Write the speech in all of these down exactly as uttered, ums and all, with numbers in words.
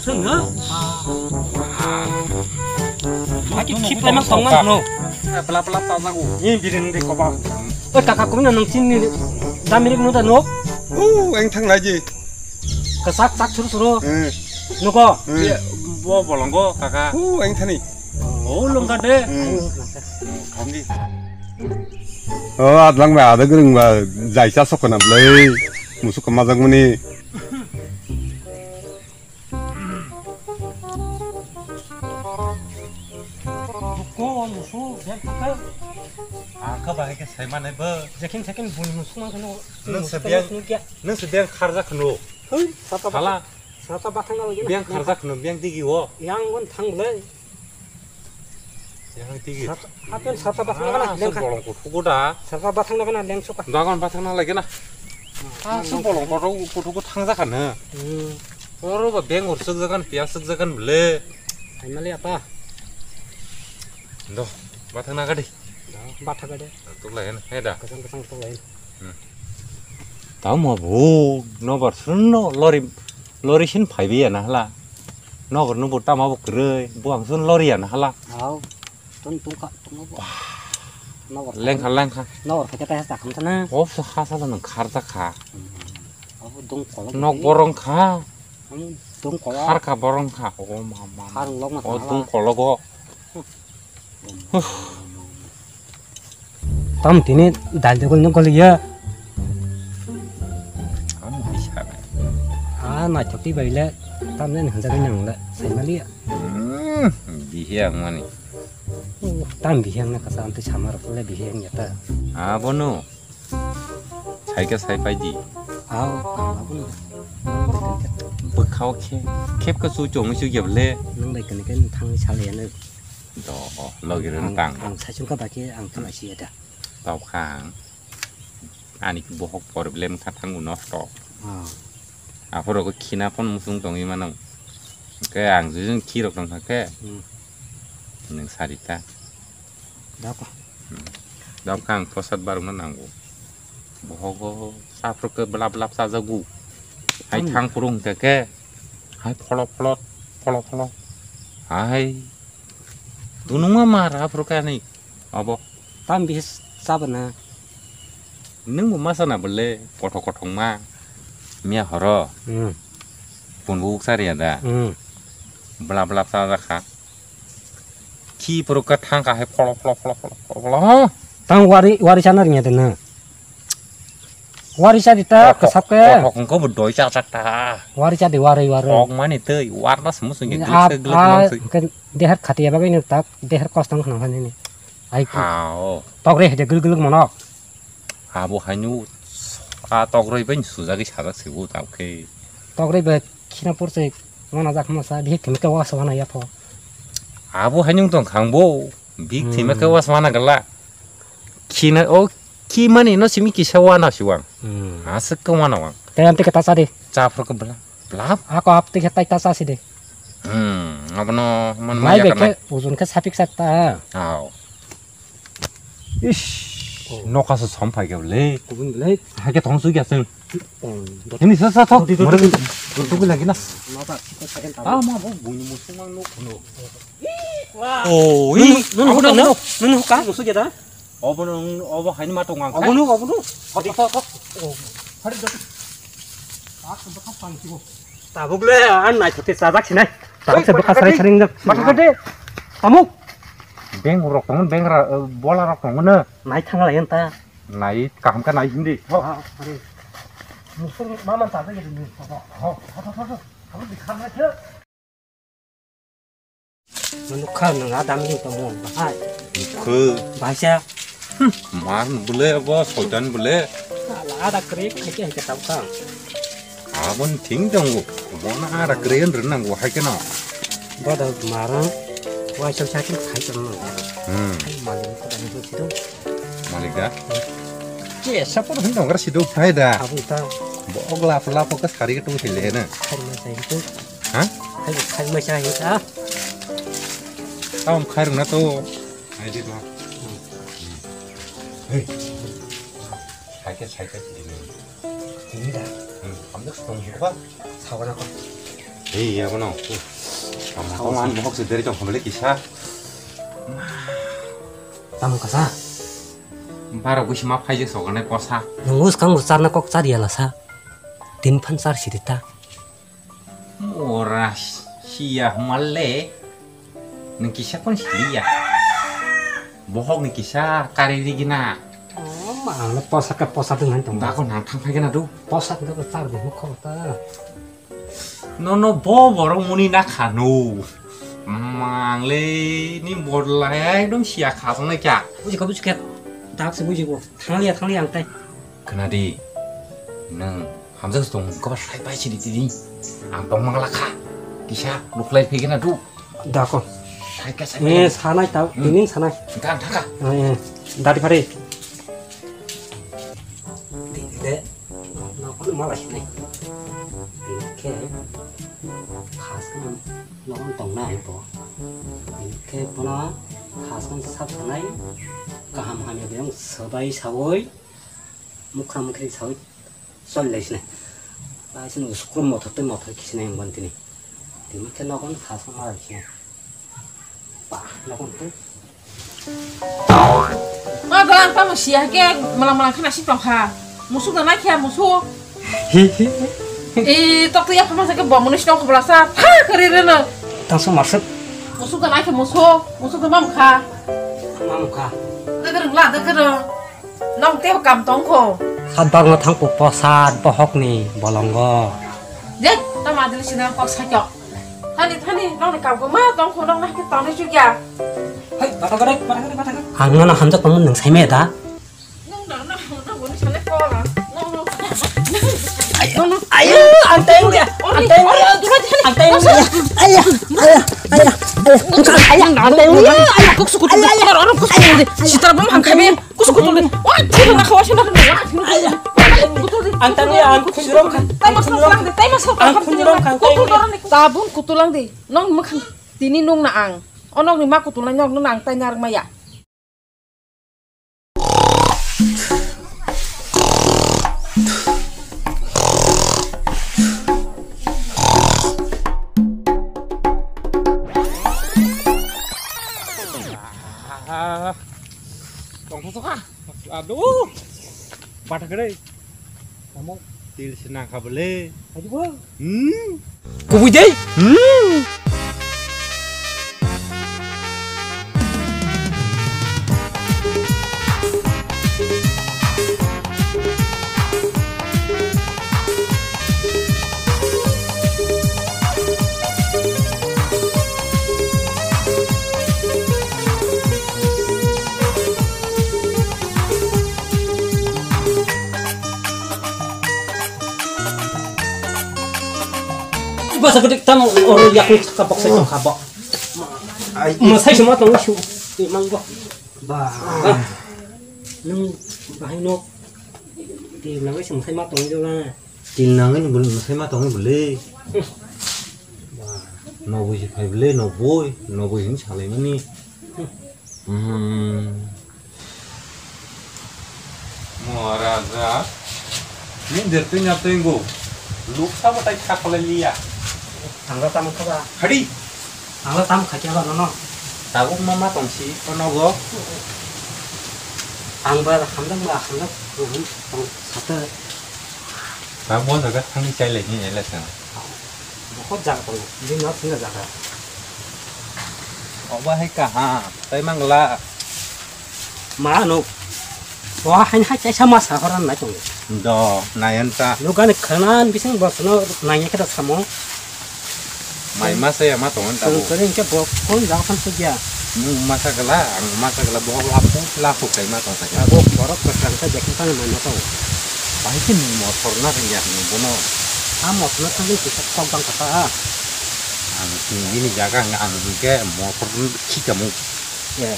Thung, ha? Aki khip lai mang tong mang no. Bla bla ta jago. Ni biring de koba. Oi kaka kumna nang chin ni damirik no da no. U eng thang lai ji. Ka sak sak sur suro. Eh. No ko. Eh. Bo bolongo kaka. U eng thani. O longka de. Eh. Thangdi. O adlang ba ada gring ba jaisa sokona blai. Musuk kemajak mani. Buko musu biang thaka. Angka bahai ke sai manai bo. Jekin sekin bun musu mang kano. Nang se biang, nang se biang kharjak khno. Hui, sata Hala. Sata bathang na lagi. Biang kharjak khno, biang digi o. Yang gon thang le. Yang tigi. Sat-, apen sata bathang na Ah, lengkha. Bolong kuthuku da. Sata bathang na lengkha. Dagon bathang na lagi na. Ah, su bolong kothok kuthuku thang jaka na. Hmm. Oro ba beng hor suk jagan, piyas suk jagan bele. Hai mali apa? Do, bathang na gadi. Bathang gadi. Tuk lai na, he da. Kasang kasang tuk lai. Hmm. Tamo bu, no bar sun no lori, lori sin phai bi ya na hala. Nogor nung bo tama bo kwrwi, bo ang sun lori ya na hala. Hao, tong tong ka, tong bo. Nogor. Lengkha, lengkha. Nogor khe ta sa kham sana. Of sa ha sa nang khar ta kha. Abo dong kolok. Nok borong kha. Dong kolok. Khar kha borong kha. O ma ma. Khar lok ma. O dong kolok o. Tam tini dal jagol no goliya. Am bisa. Ah, na choti baile tam ne hanja nang le sai mali. Hmm, bihe ang mani. Tam bihe ang na kasa antu samar le bihe ang yata. Ah, bono. Sai ka sai pai di. Ah, abono. Bwkhao khe khep ka su chong su yable. Nang bai kani kan thang sale ya. Do, logi rwng tang. Ang sachung ka baki ang tang asi ada. Tau khang. Ani ki bohok problem kha thangu nosto. Ah. Aphoro ko khina phon musung tongwi mano. Ke ang jujun khi rok tong kha ke. Hmm. Nang sarita. Dako. Hmm. Dako ang prosad barung na nangu. Bohogo saphro ke belap belap sajagu. Hai thang phuru hingke ke. Hai pholo pholo, pholo pholo. Hai. Dunungma mar aphro kani. Abo. Tam bihis sabana. Nungbo masana bole kothok kothok ma. Miya horo. Hmm. Punbo uksa riya da. Hmm. Bla bla sa da kha. Khi poro ka thang kha hai pholo pholo pholo pholo pholo pholo. Tang wari wari sana riya da na. Wari sa di ta kasap ke. Kothok ko bo doi cha chak ta. Wari sa di wari wari. Kok mani tei war na semu sung ge gluk se gluk mang se. Ke dehar khati ya bagai ni tak dehar kos tang khna hani ni. Ai. Hao. Tok re de gluk gluk mono. Abo hainu a tok roi bai sujagwi sajak se bo tak khe. Tok roi bai khina por se wana jak ma sa bihik thimi ke wa sa wana ya pho. Abo hainu tong khang bo bihik thimi ke wa sa wana gala. Khina o khi mani no simi kisa wana siwang. Hmm. Aswk khe wana wang. Tei amtwi khe ta cha di. Cha phuru khe bla. Bla. Ako aptwi khe tai ta cha si di. Hmm, abono man Mai maya bai kana. Khe uzun khe sapik sak ta. Aw. Ish. Oh. Nokha se som phai khe le. Kubun le. Hai khe thong sui khe seng. Oh. Ini sa sa thok. Dodi, dodi, dodi. Dodi lagi na. Nokha sikho saken ta. Ah, ma bo buni musung mang nok no. Oh, nunu, nunu huka no? Nunu huka? Musu jeda? Obo no, obo haini ma tong ang. Obo no, obo no. Hadi, hadi, hadi. Oh. Hadi, hadi. Ak, bwkha pang tibo. Tabuk le, an nai thute sajak sinai. Tabuk se bwkha sarai saring jak. Matha kade. Tamuk. Beng rok tong, beng ra, eh, bola rok tong no. Nai thang lai enta. Nai kaham ka nai hindi. Ho. Ah, hadi. Musur mama sajak gitu. Ho, ho, ho, ho. Kamu di kamar aja. Manukha nwng a dam ring tongmo bahai. Khw. Bahaisa. Mar bwle abo soitan bwle. Ala ada kre khaike hai khe tabkha. Abon thing tongo. Bona ara kre rwnango hai kheno. Bodo mara. Waisa sakin khai tongno. Hmm. Hai malik ko dani ko sido. Malik da. Ke sapor hin dong ra sido phai da. Abu ta. Bo ogla pla pok sari ke tu sile na. Khai ma sai tu. Ha? Khai, khai mai sa hi ta. Tao khai rung na to. Hai di ba. Hei. Sai ke, sai ke. Ini da. Hmm. Kamu tu setengah juga. Sawan apa? Ei, abono. Tamo tamo an bohok se deri tong khamle kisa. Tamo kasa. Baro busi ma phaije soganai posa. Nungus kang charna kok char yala sa. Tin phan char sirita. Ora siya malle. Nung kisa kon siliya. Bohok ni kisa kari rigina. Oh, ma ang posa ka posa ding han tong. Dako nang thang phai gana du. Posa ka char de mukho ta. Nono bo borok muni na khanu. Mangle ni bodla ekdom siya khasong na kya. Buji ka buji kya. Dak se buji bo. Thanglia thanglia ang tai. Khna di. Nang hamjak tong ko ba sai pai sidi tidi. Ang tong mangla kha. Kisa nuklai phege na du. Dako. Sai ka sai. Eh, sanai tau. Hmm. Tinin sanai. Gan thaka. Eh, eh. Dadi phari. Dede. Nokno malai sinai. Bini khe khasno nokno tongnai bo. Bini khe bono khasno sap sanai kaham hamya biyang sabai sawi mukha mukhi sawi choli lai sinai. Bai sini uskrum mothor tei mothor khisinai ang bantini. Tini khe nokno khasno malai sinai. Ba, nokon tu. Ma, dolang tamo siya ke, malang malang khana si tong kha. Musuk da nai khe musuk. Hi, hi. Eh, tok tu ya phama sa ke bo munus tong khobla sa. Tha kari re no. Tang so marsuk. Musuk da nai khe musuk. Musuk da mam kha. Mam kha. Da kereng la, da kereng. Nong teo kam tong kho. Sat bagno thang po, po sat bohok ni bolongo. Je, ta madri sina kok sakyo. Thani, thani, nong ni kam ko ma tong kho, nong na ke tong ni chukya. Hai, bata gare, bata gare, bata gare. Ang nana hamjak tong nung sai me da. Nong da, nong, nong, nong, sale ko la. Nong, nong. Ayo, ang teng dia. Ang teng dia. Ang teng dia. Ayo, ayo, ayo, ayo. Ang teng dia. Ayo, ayo. Sitara bom hangkhabi. Kusu kutul de. Wah, tino na khawa sina na. Kutul de. Ang tang ya, ang khunjurom khan. Tai masuk lang de, tai masuk. Ang khunjurom khan. Kutul dorong de. Tabun kutulang de. Nong makhang tini nung na ang. Onok ni ma kutul nai nong nung na ang tai ngar maya. Tongthok thok kha. Aduh. Bathak khe dei. Tamo. Til se nang kha bole. Aduh. Hmm. Kubui dei. Hmm. Basa gede tam oro yakni saka boksa tong kha bo. Ai. Masai suma tong su. Mang bo. Ba. Nung bahai nok. Di nang se masai ma tong jo na. Tin nangni bul masai ma tongwi bwle. Nobwi se phai bwle, nobwi, nobwi hwn salaimani. Hmm. Maharaja, ni dertwi na twi go. Luksa batai kha kholai liya. Thangla tamo kha ba? Hadi. Thangla tamo kha kya ba nono? Tabuk ma ma tongsi kono go. Ang ba hamdang ba hamdang ruhum tong sata. Ta bo jaga thangni chailai ni aila sa. Bokot jaga tongo, bini nok sina jaga. Obo hai kaham, tai mangla. Ma nuk. Bo hain hai kaisa ma sa horan nai tongo. Do, nayan ta. Nuk ani khana bising bo sono nai khe da samo. Mai masa ya ma tongo ta bo. Sering ke bo kon jaga phan sugya. Nung masa gala, ang masa gala, bohok lapu, lapu kai ma tong sakya. Abo borok kwchang khe jekhwng thangwi manna tongo. Bahai khe nung mothor na rwngya hinwi bono. A mothor na thangwi kisa kok bang kha ta. Ang bini jaga ang, ang hinkhe mothor khika mung. Ye.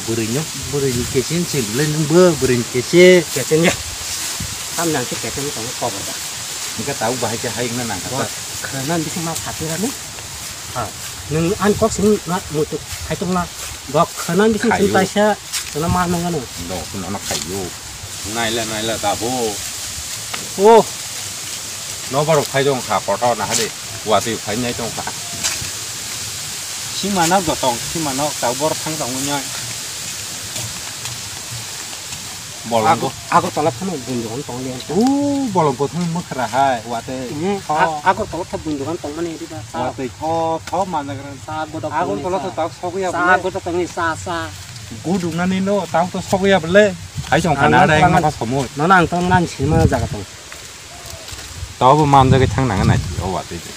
Bwrwino, bwrwini kechen se bwlai nungbo, bwrwini keche. Kechen ya. Tam nang khe kechen tong kobor da. Hinkhe tabuk bahai khe hai wngna nang kha ta. Khana bising ma phatirani. Ha, nwng ani kok simi na muitu khaitokna. Bo khana bising simi khaio. Kaisa chwla ma nangano. Do, nono khaio. Naila, naila, dabo. Oh. No borok phai tong kha, kotor na hade. Watwi phai nai tong kha. Sima no jotong, sima no tau bor thang tong nai. Bolong Ago, go. Ago tola thang bun dogan tong le. U bolong go thang mukra hai, watwi. Hmm, Tho. A-, Ago tola thang bun dogan tong mani riba. Watwi tho, tho manjagra. Sa goda Ago tong tola ni tho sa. Tau sogya Sa bole. Goda tong ni sa, sa. Gudung nani no, tau to sogya bole. Hai jong Ang khana no reng tang-, no ka somoi. No, no, ang tang nang sima jaga tong. Tabo manjagwi thang nang nai, o watwi de.